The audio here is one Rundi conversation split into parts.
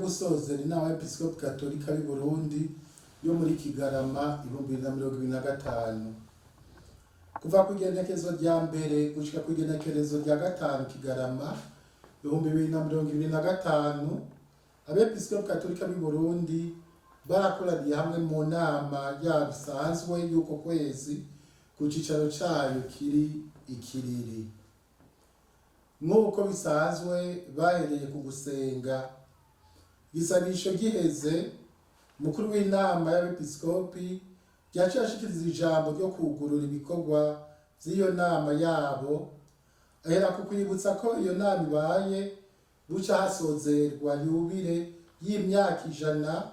gusozera inama y'Episkopi Katolika y'u Burundi yo muri Kigarama 2025. Kuva ku igenekerezo rya mbere gushika ku igenekerezo rya gatanu Kigarama 2025, Abepiskopi Katolika b'i Burundi barakoraniye hamwe mu nama yabo isanzwe y'uko kwezi ku cicaro cayo kiri Ikiriri. Nk'uko bisanzwe, bahereye ku gusenga. Igisabisho giheze, umukuru w'inama y'abepiskopi yaciye ashikiriza ijambo ryo kugurura ibikorwa vy'iyo nama yabo, ahera ku kwibutsa ko iyo nama ibaye buca hasozerwa yubile y'imyaka 100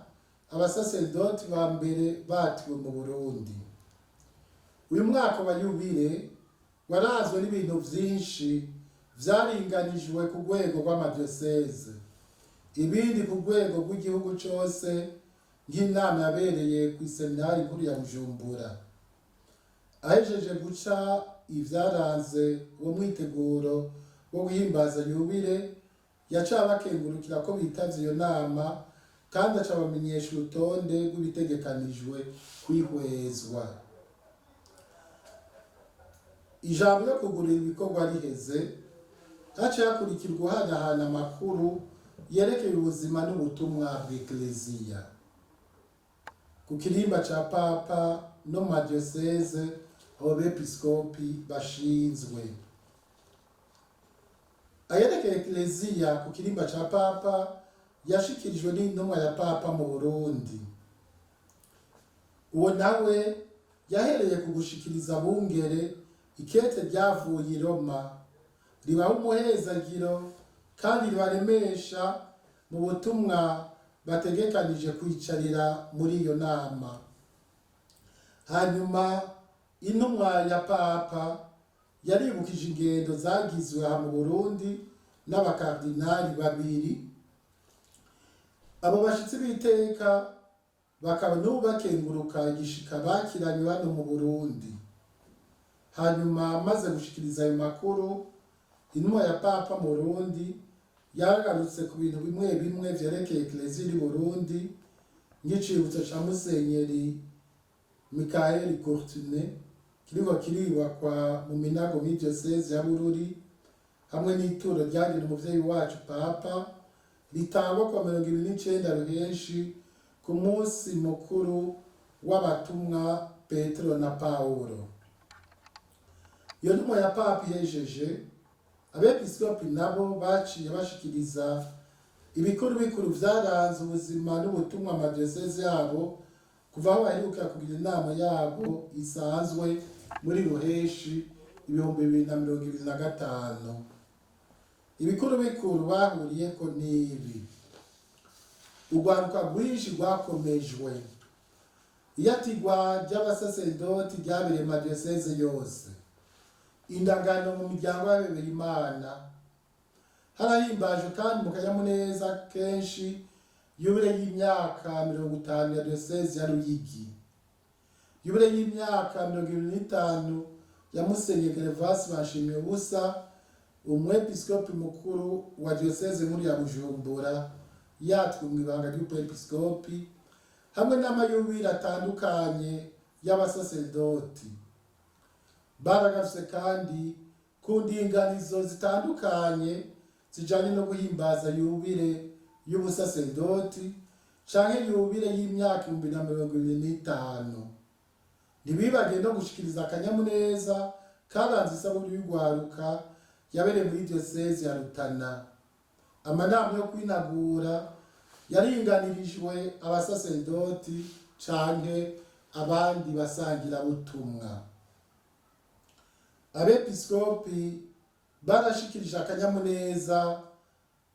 abasaserdoti ba mbere batiwe mu Burundi. Uyu mwaka wa yubile waranzwe n'ibintu vyinshi vyaringanijwe ku rwego rw'amadiyoseze, ibindi ku rwego rw'igihugu cose, nk'inama yabereye kw'iseminari nkuru ya Bujumbura. Ahejeje guca ivyaranze uwo mwiteguro wo guhimbaza yubile, yaciye abakengurukira ko bitavye iyo nama, kandi aca abamenyesha urutonde rw'ibitegekanijwe kwihwezwa. Ijambo ryo kugurura ibikorwa riheze, haciye hakurikira guhanahana amakuru yerekeye ubuzima n'ubutumwa bw'Eklezia ku kirimba ca Papa no mu madiyoseze abo bepiskopi bashinzwe. Ayerekeye Ekleziya ku kirimba ca Papa yashikirijwe n'intumwa ya Papa mu Burundi. Uwo nawe yahereye ku gushikiriza abungere ikete ryavuye i Roma ribaha umuhezagiro kandi ribaremesha mu butumwa bategekanije kwicarira muri iyo nama. Hanyuma intumwa ya Papa yaribukije ingendo zagizwe aha mu Burundi n'abakardinali babiri. Abo bashitsi b'iteka bakaba n'ubu bakenguruka igishika bakiranywe hano mu Burundi. Hanyuma maze gushikiriza ayo makuru, intumwa ya Papa mu Burundi yagarutse ku bintu bimwe bimwe vyerekeye Eklezia iri Burundi, nk'icibutso ca Musenyeri Michael Courtenay kiriko kirubakwa mu Minago muri diyoseze ya Bururi, hamwe n'ituro ryagira umuvyeyi wacu Papa ritangwa kuwa 29 Ruhenshi ku munsi mukuru w'abatumwa Petero na Pawulo. Iyo ntumwa ya Papa ihejeje, abepiskopi nabo baciye bashikiriza ibikuru bikuru vyaranze ubuzima n'ubutumwa amadiyoseze yabo kuva aho baheruka kugira inama yabo isanzwe muri Ruheshi 2025. Ibikuru bikuru bahuriyeko n'ibi: urwaruka rwinshi rwakomejwe, iyatigwa ry'abasaserdoti ryabereye mu madiyoseze yose, indagano mu miryango y'abebera Imana. Harahimbajwe kandi mu kanyamuneza kenshi yubile y'imyaka 50 ya diyoseze ya Ruyigi, yubile y'imyaka 75 ya Musenyeri Gervasi Banshimiye Ubusa, umwepiskopi mukuru wa diyoseze nkuru ya Bujumbura, yatwe mu ibanga ry'ubwepiskopi, hamwe n'amayubile atandukanye y'abasaserdoti. Baragarutse kandi ku ndinganizo zitandukanye zijanye no guhimbaza yubile y'ubusaserdoti canke yubile y'imyaka 2025. Ntibibagiye no gushikiriza akanyamuneza karanze isabukuru y'urwaruka yabereye muri diyoseze ya Rutana. Amanama yo kwinagura yaringanirijwe abasaserdoti canke abandi basangirabutumwa. Abepiskopi barashikirije akanyamuneza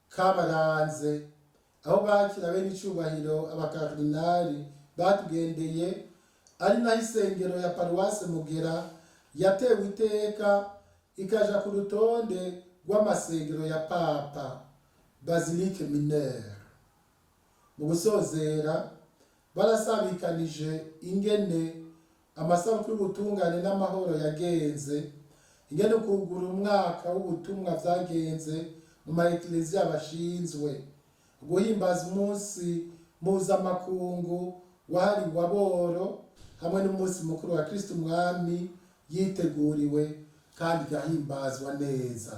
kabaranze aho bakira bene icubahiro abakardinali batugendeye, ari naho isengero ya paruwase Mugera yatewe iteka ikaja ku rutonde rw'amasengero ya Papa, basilique mineure. Mu gusozera, barasabikanije ingene amasabukuru y'ubutungane n'amahoro yagenze, ingene kugura umwaka w'ubutumwa vyagenze mu ma ekleziya bashinzwe. Guhimbaza umunsi mpuzamakungu wahariwe aboro hamwe n'umunsi mukuru wa Kristo Umwami yiteguriwe kandi igahimbazwa neza.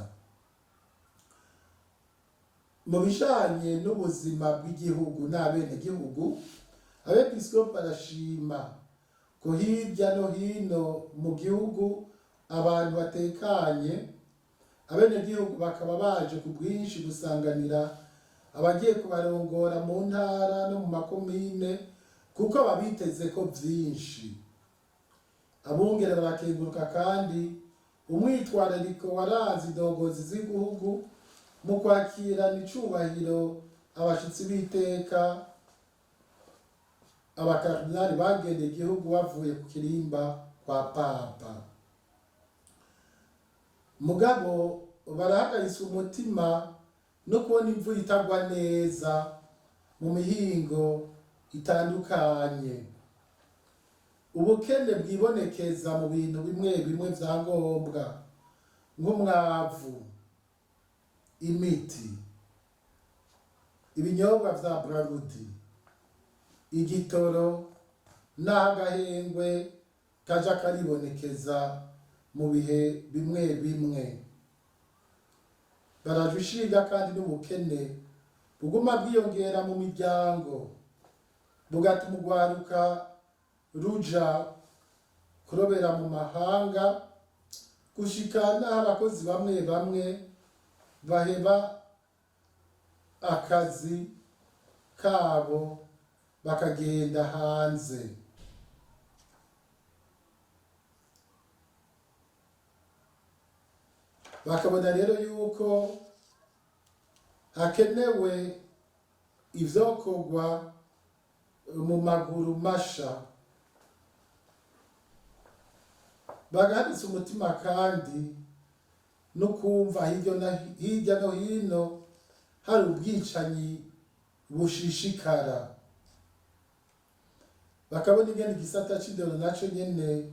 Mu bijanye n'ubuzima bw'igihugu n'abenegihugu, abepiskopi barashima ko hirya no hino mu gihugu abantu batekanye, abenegihugu bakaba baje ku bwinshi gusanganira abagiye kubarongora mu ntara no mu makomine, kuko babiteze ko vyinshi. Abungere barakenguruka kandi umwitwarariko waranze indongozi z'igihugu mu kwakirana icubahiro abashitsi b'iteka, abakardinali bagendeye igihugu bavuye ku kirimba kwa Papa. Mugabo barahagaritse umutima no kubona imvura itagwa neza mu mihingo itandukanye, ubukene bwibonekeza mu bintu bimwe bimwe vya ngombwa nk'umwavu, imiti, ibinyobwa vya Brarudi, igitoro n'agahengwe kaja karibonekeza mu bihe bimwe bimwe. Barajwe ishinga kandi n'ubukene buguma bwiyongera mu miryango, bugatuma urwaruka ruja kurobera mu mahanga, gushika n'aho abakozi bamwe bamwe baheba akazi kabo bakagenda hanze. Bakabona rero yuko hakenewe ivyokorwa mu maguru masha. Bagaharitse umutima kandi no kumva hirya no hino hari ubwicanyi bushishikara. Bakabona ingene igisata c'indero naco nyene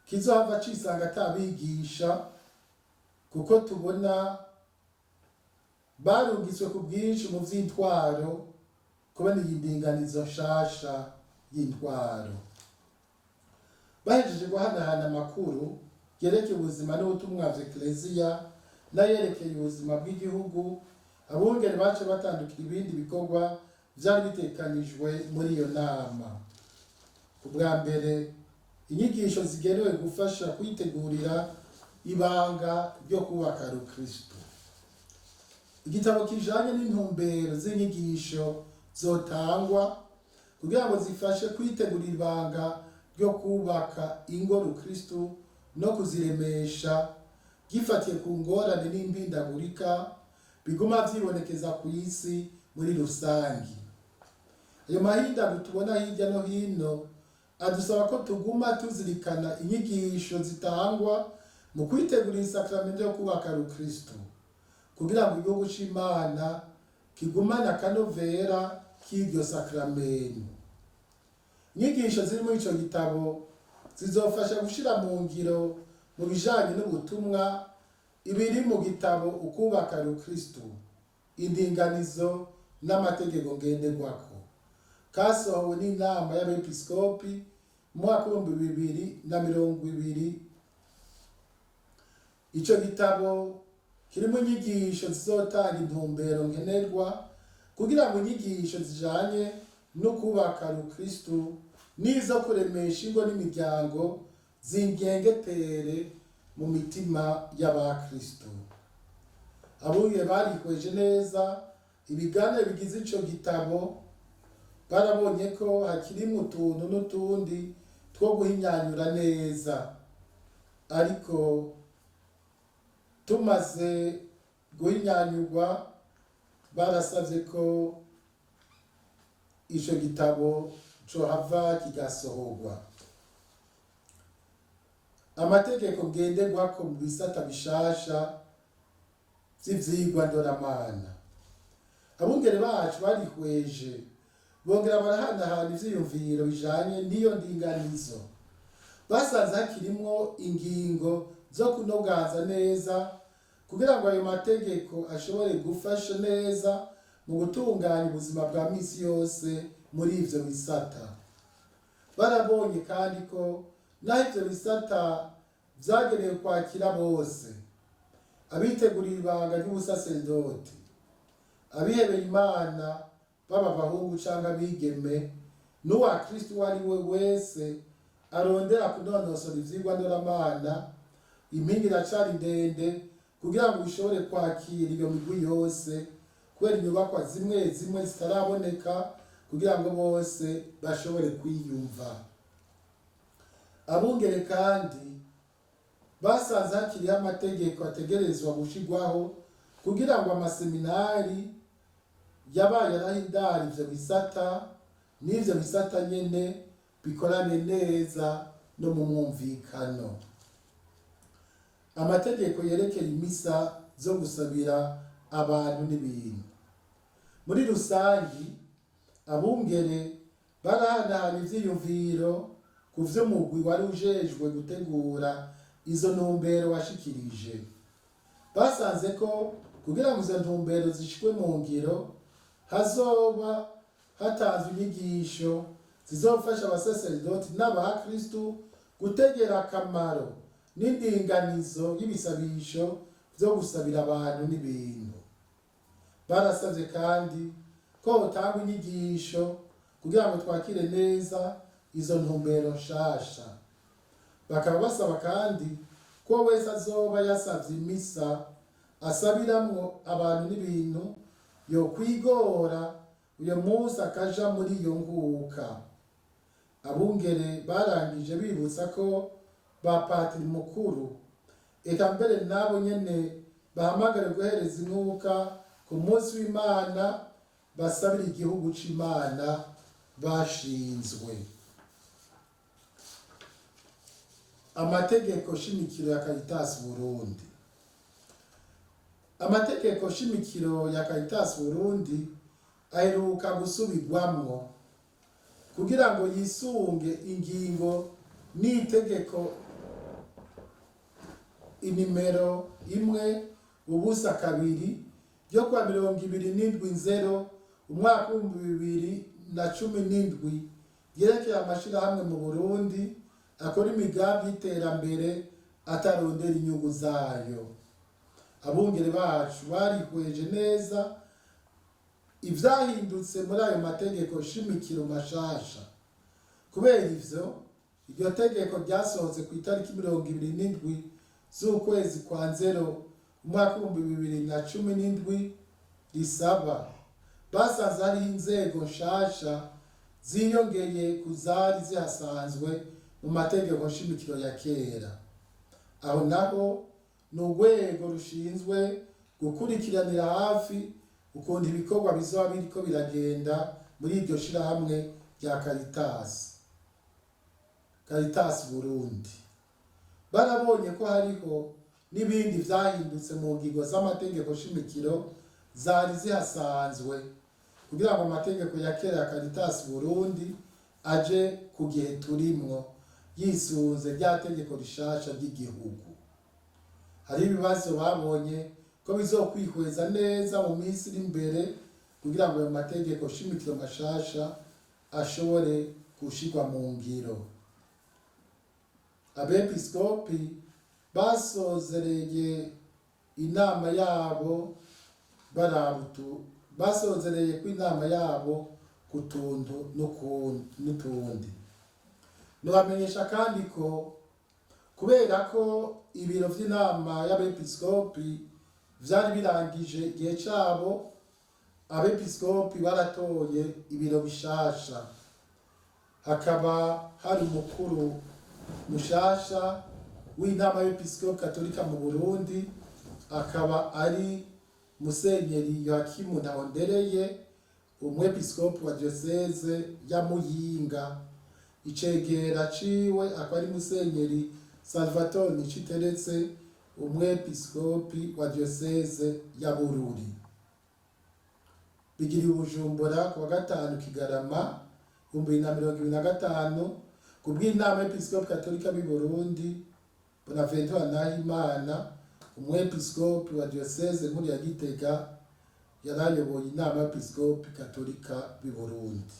kizohava cisanga atabigisha, kuko tubona barungitswe ku bwinshi mu vy'intwaro kubona iyi ndinganizo nshasha y'intwaro. Bahejeje guhanahana amakuru yerekeye ubuzima n'ubutumwa vya Eklezia n'ayerekeye ubuzima bw'igihugu, abungere bace batandukira ibindi bikorwa vyari bitegekanijwe muri iyo nama. Ubwa mbere, inyigisho zigenewe gufasha kwitegurira ibanga ryo kubaka Rukristo. Igitabo kijanye n'intumbero z'inyigisho zotangwa kugira ngo zifashe kwitegurira ibanga ryo kubaka ingo Rukristo no kuziremesha, gifatiye ku ngorane n'impindagurika biguma vyibonekeza ku isi muri rusangi. Ayo mahindagu tubona hirya no hino adusaba ko tuguma tuzirikana inyigisho zitangwa mu kwitegurira isakramento yo kubaka Rukristo, kugira ngo igihugu c'Imana kigumane akanovera k'iryo sakramento. Inyigisho ziri muri ico gitabo zizofasha gushira mu ngiro mu bijanye n'ubutumwa ibiri mu gitabo Ukubaka Rukristo, indinganizo n'amategeko ngenderwako, kasohowe n'inama y'abepiskopi mu mwaka 2020. Ico gitabo kirimo inyigisho zizotanga intumbero nkenerwa kugira ngo inyigisho zijanye no kubaka Rukristo n'izo kuremesha ingo n'imiryango zingengetere mu mitima y'abakristo. Abuye barihweje neza ibiganiro bigize ico gitabo, barabonye ko hakirimwo utuntu n'utundi two guhinyanyura neza, ariko tumaze guhinyanyurwa barasavye ko ico gitabo cohava kigasohorwa. Amategeko ngenderwako mu bisata bishasha vy'ivyigwa ndoramana. Abungere bacu barihweje bongera barahanahana ivyiyumviro bijanye n'iyo ndinganizo. Basanze hakirimwo ingingo zo kunoganza neza kugira ngo ayo mategeko ashobore gufasha neza mu gutunganya ubuzima bwa misi yose muri ivyo bisata. Barabonye kandi ko naho ivyo bisata vyagenewe kwakira bose, abitegurira ibanga ry'ubusaserdoti, abihebeye Imana, baba abahungu canke abigeme, n'uwa Kristo uwo ari we wese arondera kunonosora ivyigwa ndoramana, impinga iracari ndende kugira ngo bishobore kwakira iyo migwi yose, kubera inyubakwa zimwe zimwe zitaraboneka kugira ngo bose bashobore kwiyumva. Abungere kandi basanze hakiriho amategeko ategerezwa gushirwaho kugira ngo amaseminari yabaye arahindara ivyo bisata n'ivyo bisata nyene bikorane neza no mu mwumvikano. Amategeko yerekeye imisa zo gusabira abantu n'ibintu. Muri rusangi, abungere barahanahana ivyiyumviro ku vy'umugwi wari ujejwe gutegura izo ntumbero washikirije. Basanze ko kugira ngo izo ntumbero zishikwe mu ngiro, hazoba hatanzwe inyigisho zizofasha abasaserdoti n'abakristu gutegera akamaro n'indinganizo y'ibisabisho vyo gusabira abantu n'ibintu. Barasavye kandi ko hotangwa inyigisho kugira ngo twakire neza izo ntumbero nshasha. Bakaba basaba kandi ko wese azoba yasavye imisa asabiramwo abantu n'ibintu yokwigora uyo munsi akaja muri iyo nkuka. Abungere barangije bibutsa ko ba patiri mukuru eka mbere nabo nyene bahamagare guhereza inkuka ku munsi w'Imana basabira igihugu c'Imana bashinzwe. Amategeko shimikiro ya Caritas Burundi. Amategeko shimikiro ya Caritas Burundi aheruka gusubirwamwo kugira ngo yisunge ingingo n'itegeko inimero 1-02 ryo kuwa 27 Nzero umwaka 2017 ryerekeye amashirahamwe mu Burundi akora imigambi y'iterambere atarondera inyungu zayo. Abungere bacu barihweje neza ivyahindutse muri ayo mategeko shimikiro mashasha. Kubera ivyo, iryo tegeko ryasohotse ku itariki 27 z'ukwezi kwa Nzero umwaka 2017 risaba. Basanze hariho inzego nshasha ziyongeye ku zari zihasanzwe mu mategeko nshimikiro ya kera. Aho naho ni urwego rushinzwe gukurikiranira hafi ukuntu ibikorwa bizoba biriko biragenda muri iryo shirahamwe rya Caritas Burundi. Barabonye ko hariho n'ibindi vyahindutse mu ngingo z'amategeko shimikiro zari zihasanzwe kugira ngo amategeko ya kera ya Caritas Burundi aje ku gihe turimwo yisunze rya tegeko rishasha ry'igihugu. Hari ibibazo babonye ko bizokwihweza neza mu minsi iri imbere kugira ngo ayo mategeko shimikiro mashasha ashobore gushirwa mu ngiro. Abepiskopi basozereye inama yabo basozereye ko inama yabo ku tuntu n'utundi. Nubamenyesha kandi ko kubera ko ibiro vy'inama y'abepiskopi vyari birangije igihe cabo, abepiskopi baratoye ibiro bishasha, hakaba hari umukuru mushasha w'inama y'episkopi katolika mu Burundi, akaba ari Musenyeri Yohakimu Ntahondereye, umwepiskopi wa diocese ya Muyinga. Icegera ciwe akaba ari Musenyeri Salvatore Niciteretse, umwepiskopi wa diocese ya Bururi. Bigiriwe Bujumbura kuwa 5 Kigarama 2025 kubw'inama y'episkopi katolika b'i Burundi. Bonaventura Nahimana, umwepiskopi wa diocese nkuru ya Gitega, Yarayoboye inama y'Episkopi Katolika b'i Burundi.